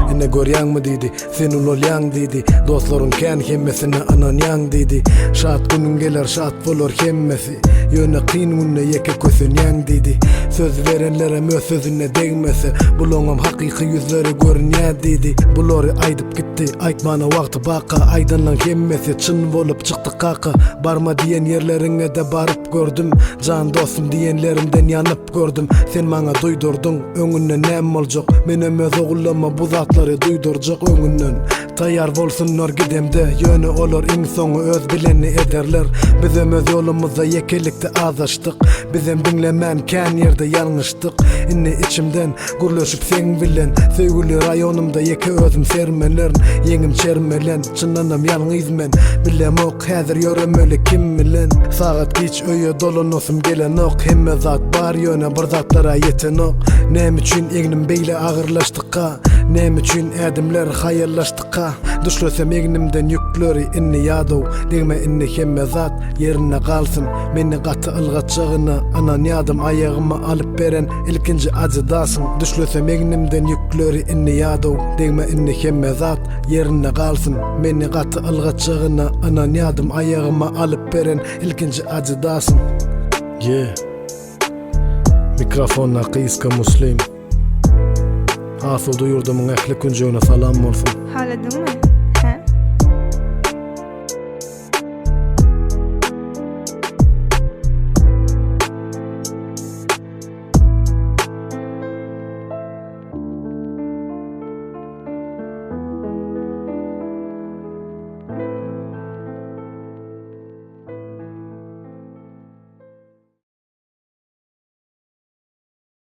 Ine görýäňmi diýdi, sen ulalýaň diýdi, dostlaryň kän hemmesine ynanýaň diýdi. Şat günüň geler şat bolar hemmesi, ýöne kyn günde ýeke kösenýäň diýdi. Söz berenlerem öz sözüne degmese, bulaňam hakyky ýüzleri görünýär diýdi. Bulary aýdyp gitdi, aýtmana wagty baka, aýdanlaň hemmesi çyn bolup çykdy kaka. Barma diýen ýerleriňede baryp gördüm, jan dostum diýenlerimden ýanyp. Gördüm, sen maňa duýdurdyň, öňünden näme boljak Menem öz ogullama bu zatlary duýdurjak öňünden Taýýar bolsunlar gidemde, ýöne olar iň soňy öz bilenini ederler Bizem öz ýolumyzda ýekelikde azaşdyk Bizem diňlemän kän ýerde ýalňyşdyk Indi içimden gürleşip seň bilen Söýgüli raýonymda ýeke özüm sermelerin Ýeňim çermelen, çyndanam ýalňyz men Bilemok häzir ýöremeli kim bilen Sagat giç Öýe dolanasym gelenok Hemme zat bar ýöne bir zatlara ýetenok Näme üçin egnim beýle agyrlaşdyka Näme üçin ädimler haýallaşdyka Düşlesem egnimden ýükleri indi ýadaw Degme indi hemme zat ýerinde galsyn Meni gaty ylgatjagyna ynanýadym Aýagyma alyp beren ilkinji adidasyň Düşlesem egnimden ýükleri indi ýadaw Degme indi hemme zat ýerinde galsyn Meni gaty ylgatjagyna ynanýadym Aýagyma alyp beren Ilkinji Adidas'yň. Yeah. Mikrofondaky Iska Muslim. Asuda ýurdumyň ähli künjegine salam bolsun. Haladyňmy?